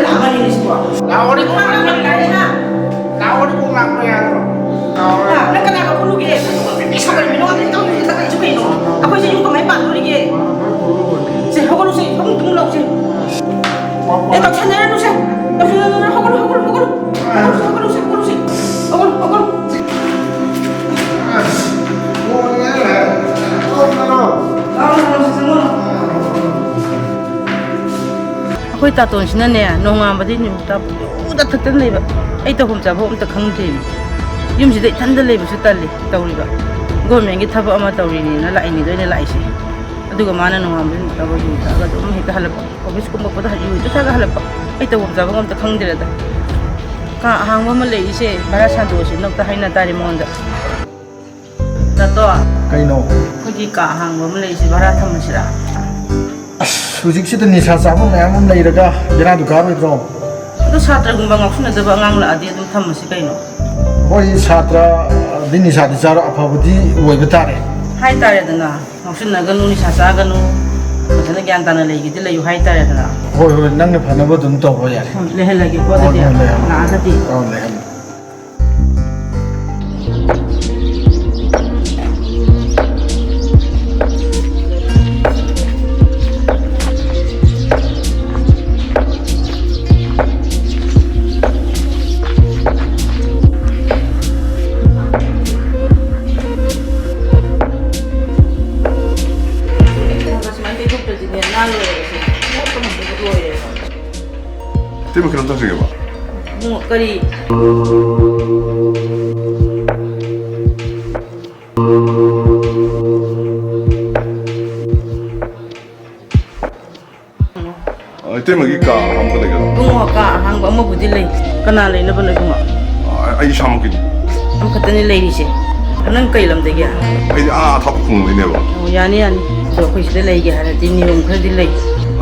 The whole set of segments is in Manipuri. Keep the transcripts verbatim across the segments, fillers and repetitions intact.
ꯂꯥꯛꯑꯝꯃꯅꯤꯅꯦ ꯁꯤꯕꯣ꯫ ꯂꯥꯛꯑꯣꯅꯦ꯫ ꯂꯥꯛꯑꯣꯅꯦ꯫ ꯂꯥꯛꯑꯣꯅꯦ꯫ ꯂꯥꯛꯑꯣꯅꯦ꯫ ꯀꯣꯛ ꯂꯥꯛꯄ ꯌꯥꯗ꯭ꯔꯣ? ꯂꯥꯛꯑꯣꯅꯦ꯫ ꯍꯥ? ꯅꯪ ꯀꯅꯥꯒ ꯄꯨꯜꯂꯨꯒꯦ? ꯅꯨꯄꯤ ꯁꯥꯒꯠꯂꯝꯃꯤꯅꯣ? ꯑꯗꯩ ꯇꯧꯔꯤꯁꯦ ꯇꯧꯔꯤꯁꯦ ꯀꯩꯅꯣ? ꯑꯩꯈꯣꯏꯁꯦ ꯌꯨꯝ ꯀꯃꯥꯏꯅ ꯄꯥꯟꯗꯣꯔꯤꯒꯦ? ꯁꯦ, ꯍꯧꯒꯠꯂꯨꯁꯦ, ꯐꯃꯨꯡ ꯇꯨꯝꯃꯨ ꯂꯥꯎꯁꯦ꯫ ꯑꯦ, ꯇꯧꯁꯟꯅꯔꯅꯨꯁꯦ꯫ ꯇꯧꯁꯟꯅꯔꯅꯨ, ꯍꯧꯒꯠꯂꯨ, ꯍꯧꯒꯠꯂꯨ, ꯍꯧꯒꯠꯂꯨ꯫ ꯍꯧꯒꯠꯂꯨꯁꯦ, ꯍꯧꯒꯠꯂꯨꯁꯦ, ꯍꯧꯒꯠꯂꯨ, ꯍꯧꯒꯠꯂꯨ꯫ ꯂꯥꯛꯑꯣ, ꯂꯥꯛꯑꯣ, ꯆꯪꯉꯣ꯫ ꯑꯩꯈꯣꯏ ꯇꯥꯇꯣꯟꯁꯤꯅꯅꯦ, ꯅꯣꯡꯉꯥꯟꯕꯗꯩ ꯅꯨꯃꯤꯠ ꯇꯥꯕ ꯌꯨꯗ ꯊꯛꯇꯅ ꯂꯩꯕ꯫ ꯑꯩ ꯇꯧꯐꯝ ꯆꯥꯐꯝ ꯑꯝꯇ ꯈꯪꯗꯦ꯫ ꯌꯨꯝꯁꯤꯗ ꯏꯊꯟꯗ ꯂꯩꯕꯁꯨ ꯇꯜꯂꯤ ꯇꯧꯔꯤꯕ꯫ ꯒꯣꯔꯃꯦꯟꯒꯤ ꯊꯕꯛ ꯑꯃ ꯇꯧꯔꯤꯅꯦꯅ ꯂꯥꯛꯏꯅꯤꯗꯣ ꯑꯩꯅ ꯂꯥꯛꯏꯁꯦ꯫ ꯑꯗꯨꯒ ꯃꯥꯅ ꯅꯣꯡꯉꯥꯟꯕꯗꯩ ꯅꯨꯃꯤꯠ ꯇꯥꯕ ꯌꯨ ꯊꯛꯑꯒ ꯑꯗꯨꯝ ꯍꯦꯛꯇ ꯍꯜꯂꯛꯄ꯫ ꯑꯣꯐꯤꯁ ꯀꯨꯝꯃꯛꯄꯗ ꯌꯨ ꯍꯦꯛꯇ ꯊꯛꯑꯒ ꯍꯜꯂꯛꯄ꯫ ꯑꯩ ꯇꯧꯐꯝ ꯆꯥꯐꯝ ꯑꯝꯇ ꯈꯪꯗ꯭ꯔꯦꯗ꯫ ꯀꯥ ꯑꯍꯥꯡꯕ ꯑꯃ ꯂꯩꯔꯤꯁꯦ ꯚꯔꯥ ꯁꯥꯟꯗꯣꯛꯑꯁꯤꯅ ꯑꯝꯇ ꯍꯥꯏꯅ ꯇꯥꯔꯦ ꯃꯉꯣꯟꯗ꯫ ꯇꯥꯇꯣ, ꯀꯩꯅꯣ? ꯑꯩꯈꯣꯏꯒꯤ ꯀꯥ ꯑꯍꯥꯡꯕ ꯑꯃ ꯂꯩꯔꯤꯁꯦ ꯚꯔꯥ ꯊꯝꯃꯁꯤꯔꯥ? ꯑꯁ, ꯍꯧꯖꯤꯛꯁꯤꯗ ꯅꯤꯁꯥ ꯆꯥꯕ ꯃꯌꯥꯝ ꯑꯃ ꯂꯩꯔꯒ ꯕꯦꯔꯥꯗꯨ ꯀꯥꯔꯣꯏꯗ꯭ꯔꯣ? ꯑꯗꯣ ꯁꯥꯇ꯭ꯔꯒꯨꯝꯕ ꯉꯥꯎꯁꯤꯟꯅꯗꯕ ꯑꯉꯥꯡ ꯂꯥꯛꯑꯗꯤ ꯑꯗꯨꯝ ꯊꯝꯃꯁꯤ ꯀꯩꯅꯣ? ꯍꯣꯏ, ꯁꯥꯇ꯭ꯔꯗꯤ ꯅꯤꯁꯥꯗꯤ ꯆꯥꯔꯣ, ꯑꯐꯕꯗꯤ ꯑꯣꯏꯕ ꯇꯥꯔꯦ꯫ ꯍꯥꯏꯇꯥꯔꯦꯗꯅ, ꯉꯥꯎꯁꯤꯟꯅꯒꯅꯨ, ꯅꯤꯁꯥ ꯆꯥꯒꯅꯨ, ꯐꯖꯅ ꯒ꯭ꯌꯥꯟ ꯇꯥꯅ ꯂꯩꯒꯦꯗꯤ ꯂꯩꯌꯨ ꯍꯥꯏꯇꯥꯔꯦꯗꯅ꯫ ꯍꯣꯏ, ꯍꯣꯏ, ꯅꯪꯅ ꯐꯅꯕ ꯑꯗꯨꯝ ꯇꯧꯔꯣ ꯌꯥꯔꯦ꯫ ꯍꯣꯏ, ꯂꯩꯍꯜꯂꯒꯦꯀꯣ ꯑꯗꯨꯗꯤ꯫ ꯍꯣꯏ, ꯍꯣꯏ, ꯂꯩꯍꯜꯂꯣ꯫ ꯂꯥꯛꯑꯒꯗꯤ꯫ ꯑꯧ, ꯂꯩꯍꯜꯂꯣ꯫ ꯁꯨꯃꯥꯏꯅ ꯇꯩꯊꯣꯛꯇ꯭ꯔꯗꯤꯅꯦ ꯅꯥꯜꯂꯣꯏꯕ ꯁꯦ꯫ ꯃꯣꯠꯄꯅ ꯃꯣꯠꯄ ꯂꯣꯏꯔꯦꯕ꯫ ꯏꯇꯩꯃ, ꯀꯩꯅꯣꯝꯇ ꯍꯪꯖꯒꯦꯕ꯫ ꯏꯕꯨꯡꯉꯣ, ꯀꯔꯤ? ꯑ, ꯏꯇꯩꯃꯒꯤ ꯀꯥ ꯑꯍꯥꯡꯕ ꯂꯩꯒꯗ꯭ꯔꯥ? ꯏꯕꯨꯡꯉꯣ, ꯀꯥ ꯑꯍꯥꯡꯕ ꯑꯃꯕꯨꯗꯤ ꯂꯩ꯫ ꯀꯅꯥ ꯂꯩꯅꯕꯅꯣ ꯏꯕꯨꯡꯉꯣ? ꯑ, ꯑꯩ ꯏꯁꯥꯃꯛꯀꯤꯅꯤ꯫ ꯑꯃꯈꯛꯇꯅꯤ ꯂꯩꯔꯤꯁꯦ꯫ ꯅꯪ ꯀꯩ ꯂꯝꯗꯒꯤ? ꯑꯩꯗꯤ ꯑꯥ ꯊꯥꯕ ꯈꯨꯡꯒꯪꯗꯩꯅꯦꯕ꯫ ꯑꯣ, ꯌꯥꯅꯤ, ꯌꯥꯅꯤ꯫ ꯑꯗꯣ ꯑꯩꯈꯣꯏ ꯁꯤꯗ ꯂꯩꯒꯦ ꯍꯥꯏꯔꯗꯤ ꯅꯤꯌꯣꯝ ꯈꯔꯗꯤ ꯂꯩ꯫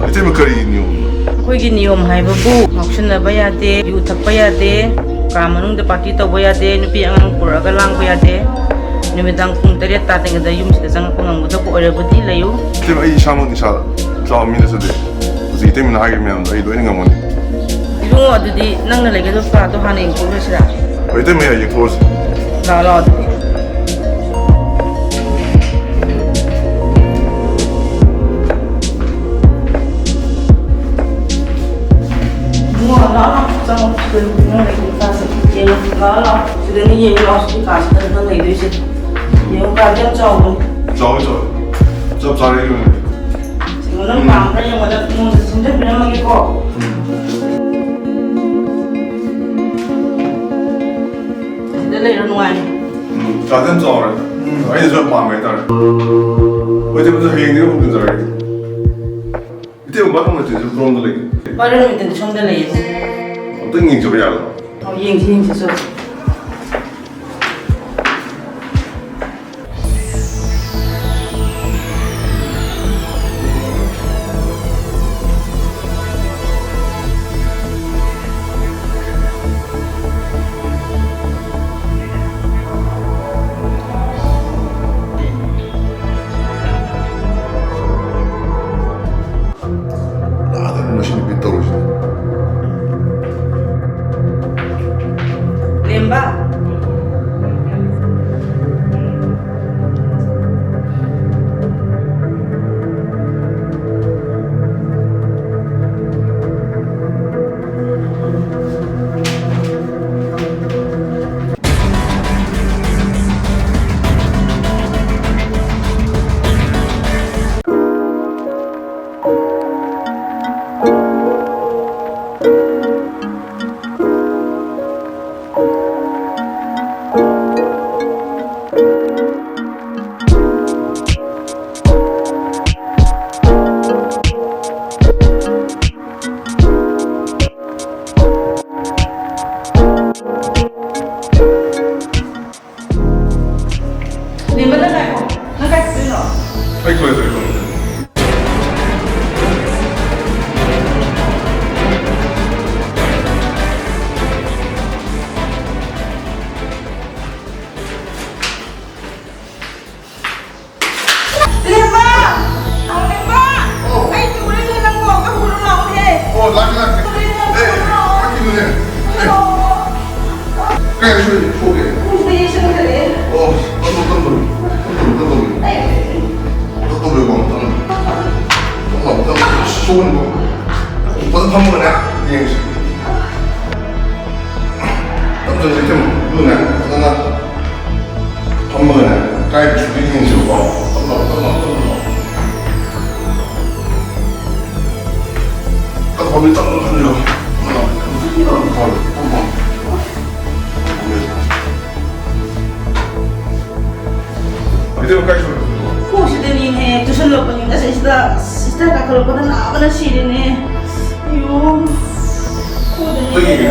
ꯏꯇꯩꯃ, ꯀꯔꯤ ꯅꯤꯌꯣꯝꯅꯣ? ꯑꯩꯈꯣꯏꯒꯤ ꯅꯤꯌꯣꯝ ꯍꯥꯏꯕꯕꯨ ꯉꯥꯎꯁꯤꯟꯅꯕ ꯌꯥꯗꯦ, ꯌꯨ ꯊꯛꯄ ꯌꯥꯗꯦ, ꯀꯥ ꯃꯅꯨꯡꯗ ꯄꯥꯔꯇꯤ ꯇꯧꯕ ꯌꯥꯗꯦ, ꯅꯨꯄꯤ ꯑꯉꯥꯡ ꯄꯨꯔꯛꯑꯒ ꯂꯥꯡꯕ ꯌꯥꯗꯦ꯫ ꯅꯨꯃꯤꯗꯥꯡ ꯄꯨꯡ ꯇꯔꯦꯠ ꯇꯥꯗ꯭ꯔꯤꯉꯩꯗ ꯌꯨꯝꯁꯤꯗ ꯆꯪꯉꯛꯄ ꯉꯝꯒꯗꯕ ꯑꯣꯏꯔꯕꯗꯤ ꯂꯩꯌꯨ꯫ ꯏꯇꯩꯃ, ꯑꯩ ꯏꯁꯥꯃꯛ ꯅꯤꯁꯥ ꯆꯥꯕ ꯃꯤ ꯅꯠꯆꯗꯦ꯫ ꯍꯧꯖꯤꯛ ꯏꯇꯩꯃꯅ ꯍꯥꯏꯔꯤꯕ ꯃꯌꯥꯝꯗꯣ ꯑꯩ ꯂꯣꯏꯅ ꯉꯝꯒꯅꯤ꯫ ꯏꯕꯨꯡꯉꯣ, ꯑꯗꯨꯗꯤ ꯅꯪꯅ ꯂꯩꯒꯗꯕ ꯀꯥꯗꯣ ꯍꯥꯟꯅ ꯌꯦꯡꯊꯣꯛꯎꯔꯁꯤꯔꯥ? ꯍꯣꯏ, ꯏꯇꯩꯃ, ꯌꯦꯡꯊꯣꯛꯎꯔꯁꯤ꯫ ꯂꯥꯛꯑꯣ, ꯂꯥꯛꯑꯣ, ꯑꯗꯨꯗꯤ꯫ ꯏꯕꯨꯡꯉꯣ, ꯂꯥꯛꯑꯣ, ꯂꯥꯛꯑꯣ, ꯆꯪꯉꯣ꯫ ꯁꯤꯗ ꯅꯪ ꯂꯩꯒꯗꯕ ꯀꯥꯁꯦ ꯌꯦꯡꯉꯣ꯫ ꯂꯥꯛꯑꯣ, ꯂꯥꯛꯑꯣ꯫ ꯁꯤꯗꯅꯤ, ꯌꯦꯡꯉꯣ, ꯂꯥꯛꯑꯣ꯫ ꯁꯤꯒꯤ ꯀꯥꯁꯤꯗ ꯅꯪ ꯂꯩꯗꯣꯏꯁꯦ꯫ ꯌꯦꯡꯉꯣ, ꯀꯥꯗꯤ ꯌꯥꯝ ꯆꯥꯎꯕꯅꯤ꯫ ꯆꯥꯎꯋꯤ, ꯆꯥꯎꯋꯤ꯫ ꯆꯞ ꯆꯥꯔꯦ ꯑꯩꯒꯤ ꯑꯣꯏꯅꯗꯤ꯫ ꯁꯤꯒꯨꯝꯕ ꯅꯪ ꯄꯥꯝꯕ꯭ꯔꯥ ꯌꯦꯡꯉꯣ, ꯅꯪ ꯅꯉꯣꯟꯗ ꯁꯤꯟꯖꯟꯕꯤꯔꯝꯃꯒꯦꯀꯣ꯫ ꯎꯝ꯫ ꯁꯤꯗ ꯂꯩꯔꯣ, ꯅꯨꯡꯉꯥꯏꯅ꯫ ꯎꯝ, ꯀꯥꯗꯤ ꯌꯥꯝ ꯆꯥꯎꯔꯦ꯫ ꯎꯝ, ꯑꯩꯅꯁꯨ ꯌꯥꯝ ꯄꯥꯝꯕ ꯍꯥꯏꯇꯥꯔꯦ꯫ ꯍꯣꯏ, ꯏꯆꯦ, ꯑꯗꯨ ꯍꯌꯦꯡꯗꯤ ꯑꯃꯨꯛ ꯍꯟꯖꯔꯒꯦ꯫ ꯏꯆꯦ, ꯕꯥꯠꯔꯨꯝ ꯑꯦꯇꯦꯟꯗꯦꯟꯁ ꯀꯔꯣꯝꯗ ꯂꯩꯒꯦ? ꯕꯥꯠꯔꯨꯝ ꯑꯦꯇꯦꯟꯗꯦꯟꯁ ꯁꯣꯝꯗ ꯂꯩꯌꯦ꯫ ꯑꯝꯇꯪ ꯌꯦꯡꯖꯕ ꯌꯥꯒꯗ꯭ꯔꯣ? ꯑꯣ, ꯌꯦꯡꯁꯤ, ꯌꯦꯡꯁꯤ, ꯆꯣ꯫ ꯌꯥꯗꯕꯅꯤ ꯃꯁꯤ ꯅꯨꯄꯤ ꯇꯧꯔꯤꯁꯤꯗꯤ꯫ ꯀꯥꯏ ꯁꯣꯏꯔꯤꯅꯣ? ꯁꯣꯛꯀꯦ꯫ ꯈꯣꯡꯁꯤꯗ ꯌꯩꯁꯟꯈ꯭ꯔꯦ꯫ ꯑꯣ, ꯇꯞꯅ, ꯇꯞꯅ ꯇꯧꯔꯤ꯫ ꯇꯞꯅ, ꯇꯞꯅ ꯇꯧꯔꯤ꯫ ꯇꯞꯅ ꯇꯧꯔꯤꯀꯣ, ꯇꯞꯅ꯫ ꯇꯞꯅ, ꯇꯞꯅ꯫ ꯁꯣꯛꯀꯅꯤꯀꯣ꯫ ꯐꯖꯅ ꯐꯝꯃꯒꯅꯦ ꯌꯦꯡꯁꯤ꯫ ꯇꯞꯅ ꯆꯠꯁꯤ, ꯏꯆꯦꯃ꯫ ꯑꯗꯨꯒꯅꯦ, ꯐꯖꯅ ꯐꯝꯃꯒꯅꯦ, ꯀꯥꯏꯗ ꯁꯣꯛꯀꯦ ꯌꯦꯡꯁꯤꯀꯣ꯫ ꯇꯞꯅ, ꯇꯞꯅ, ꯇꯞꯅ꯫ ꯇꯞꯅ ꯐꯝꯃꯤ, ꯇꯞꯅ ꯐꯝꯃꯤꯀꯣ꯫ ꯇꯞꯅ ꯐꯝꯃꯤ, ꯇꯞꯅ ꯐꯝꯃꯤ꯫ ꯏꯆꯦꯃ, ꯀꯥꯏ ꯁꯣꯛꯏꯅꯣ? ꯈꯣꯡꯁꯤꯗꯅꯤꯅꯦ, ꯇꯨꯁꯜꯂꯛꯄꯅꯤ꯫ ꯑꯁ, ꯁꯤꯗ, ꯁꯤꯁꯇꯔ ꯀꯥꯈꯠꯂꯛꯄꯗ ꯅꯥꯕꯅ ꯁꯤꯔꯦꯅꯦ꯫ ꯑꯌꯣ, ꯈꯣꯡꯗꯅꯤꯅꯦ꯫ ꯑꯩꯒꯤ,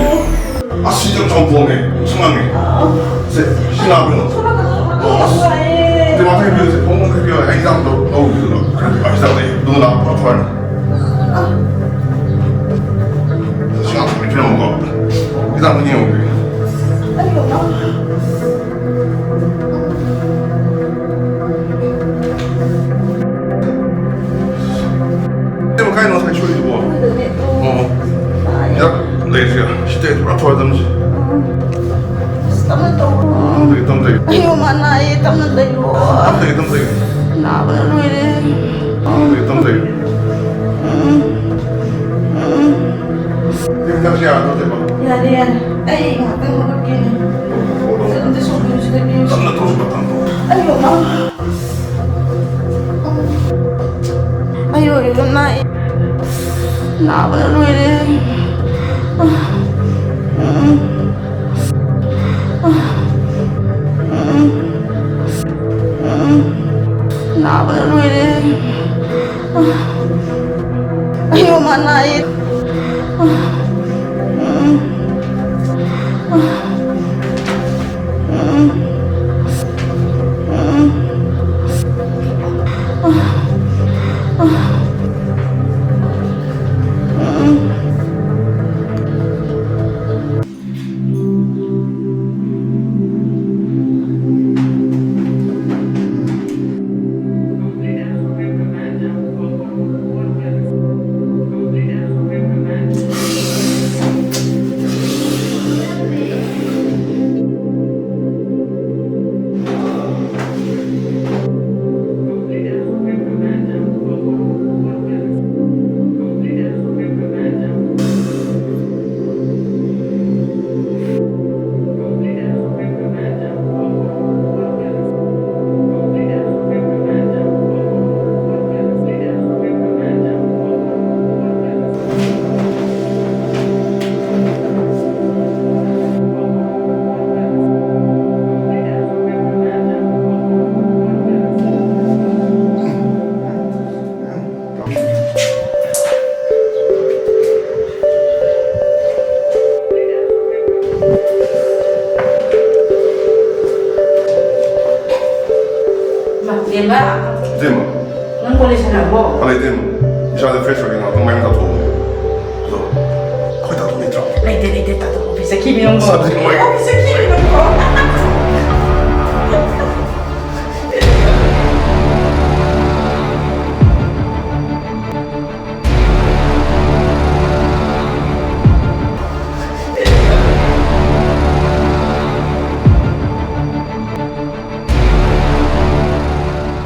ꯑꯁ, ꯁꯤꯗꯤ ꯌꯥꯝ ꯆꯥꯎꯊꯣꯛꯑꯝꯃꯦ, ꯁꯨꯃꯥꯡꯅꯦ꯫ ꯑꯥ꯫ ꯁꯦ, ꯁꯤ ꯅꯥꯕ꯭ꯔꯣ? ꯁꯣꯝ ꯅꯥꯀꯟꯗ, ꯁꯣꯝ ꯅꯥꯀꯟꯗ ꯑꯁ, ꯅꯥꯏꯌꯦ꯫ ꯏꯆꯦꯃ, ꯃꯊꯛ ꯄꯤꯌꯨꯁꯦ, ꯐꯃꯨꯡ ꯃꯊꯛ ꯄꯤꯌꯨ, ꯑꯩ ꯍꯤꯗꯥꯛ ꯑꯝꯇ ꯂꯧꯔꯨꯒꯦ꯫ ꯑꯩ ꯍꯤꯗꯥꯛ ꯂꯩ, ꯑꯗꯨꯒ ꯅꯥꯕ ꯄꯨꯔꯥ ꯐꯔꯅꯤ꯫ ꯁꯤ ꯉꯥꯛꯇꯪ ꯄꯤꯔꯝꯃꯨꯀꯣ꯫ ꯍꯤꯗꯥꯛ ꯑꯝꯇ ꯌꯦꯡꯉꯨꯒꯦ꯫ ꯑꯩ ꯀꯃꯥꯏ ꯏꯆꯦꯃ, ꯀꯥꯏꯅꯣ ꯉꯁꯥꯏ ꯁꯣꯛꯏꯗꯨꯕꯣ? ꯑꯣ꯫ ꯌꯥ, ꯂꯩꯔꯁꯤ, ꯌꯥ꯫ ꯁꯤꯗꯤ ꯄꯨꯔꯥ ꯊꯣꯏꯗꯕꯅꯤ꯫ ꯑꯁ, ꯇꯞꯅ ꯇꯧꯔꯣ꯫ ꯇꯞꯅ ꯇꯧꯒꯦ, ꯇꯞꯅ ꯇꯧꯒꯦ꯫ ꯑꯌꯣ, ꯃꯥ ꯅꯥꯏꯌꯦ, ꯇꯞꯅ ꯂꯩꯔꯣ꯫ ꯇꯞꯅ ꯇꯧꯒꯦ, ꯇꯞꯅ ꯇꯧꯒꯦ꯫ ꯅꯥꯕꯅ ꯂꯣꯏꯔꯦ꯫ ꯇꯞꯅ ꯇꯧꯒꯦ, ꯇꯞꯅ ꯇꯧꯒꯦ꯫ ꯎꯝ, ꯎꯝ꯫ ꯁꯤ ꯍꯤꯗꯥꯛꯁꯤ ꯌꯥꯔꯗ꯭ꯔꯣ, ꯆꯦꯕ? ꯌꯥꯔꯦ, ꯌꯥꯔꯦ꯫ ꯑꯩ ꯉꯥꯛꯇꯪ ꯍꯧꯒꯠꯀꯦꯅꯦ꯫ ꯍꯧꯒꯠꯂꯣ꯫ ꯑꯝꯇ ꯁꯣꯝꯗ ꯄꯤꯌꯨꯁꯦ, ꯄꯤꯌꯨꯁꯦ꯫ ꯇꯞꯅ ꯇꯧꯁꯤ, ꯇꯞꯅ ꯇꯧꯁꯤ꯫ ꯑꯌꯣ, ꯃꯥ꯫ ꯑꯌꯣ, ꯑꯌꯣ, ꯅꯥꯏ꯫ ꯅꯥꯕꯅ ꯂꯣꯏꯔꯦ꯫ ꯅꯥꯕꯅ ꯂꯣꯏꯔꯦ꯫ ꯑꯌꯣ, ꯃꯥ ꯅꯥꯏ꯫ ꯂꯩꯇꯦ꯫ ꯏꯁꯥꯗ fresh ꯑꯣꯏꯒꯦ ꯉꯥꯛꯇꯪ ꯃꯥꯏ ꯇꯥꯊꯣꯛꯑꯣ꯫ ꯑꯗꯣ ꯑꯩꯈꯣꯏ ꯇꯥꯊꯣꯛ ꯂꯩꯇ꯭ꯔꯣ? ꯂꯩꯇꯦ ꯂꯩꯇꯦ ꯇꯥꯗꯣ ꯑꯣꯐꯤꯁ ꯆꯠꯈꯤꯕ ꯌꯦꯡꯉꯣ꯫ ꯁꯕꯖꯤ ꯃꯣꯏ꯫ ꯑꯣꯐꯤꯁ ꯆꯠꯈꯤ꯫